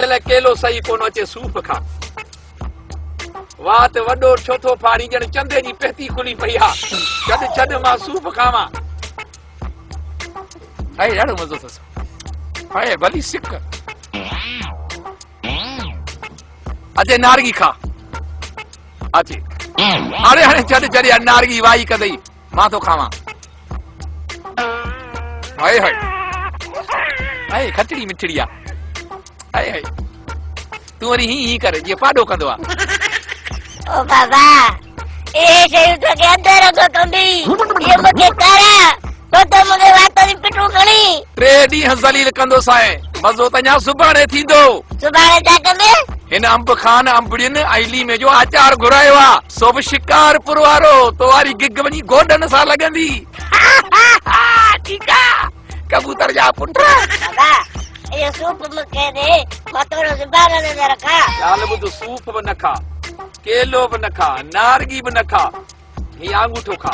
لاء ڪيلو صحيح ڪونه اچي صوف کا. وات وڏو ڇو ٿو ڦاڙين ڄڻ چندي جي پهتي کلي پئي آ. ڇڏ ڇڏ مان صوف کاوان. هاء ڏاڍو مزو اٿس. هاء ڀلي سڪ. اچي نارگي کا. اچي. اڙي هاڻي ڇڏ ڇڏ يار نارگي وائي ڪندئي مان ٿو کاوان. High high. هاء کٽڙي مٺڙي آ. High high. تون وري هين هين ڪر جيئن پاڏو ڪندو آ. او بابا اهي شيون توکي اڌ رڳو ڪندي اهي مونکي ڪر تو ته منهنجي وات جي پٽون کڻي. ٽي ڏينهن ذليل ڪندوسانء مزو ته اڃا سڀاڻي ٿيندو. سڀاڻي ڇا ڪندين؟ هن انب خان انبڙين ۽ ليمي جو آچار گهرايو آ سو به شڪارپور وارو تو واري گگ وڃي گوڏن سان لڳندي. ٺيڪ آ. ڪبوتر جا پٽ. بابا اهو صوف مون کي ڏي مان ٿورو زبان تي رکان. ڳالهه ٻڌ صوف به نه کا، ڪيلو به نه کا، نارگي به نه کا، هي آڱوٺو کا.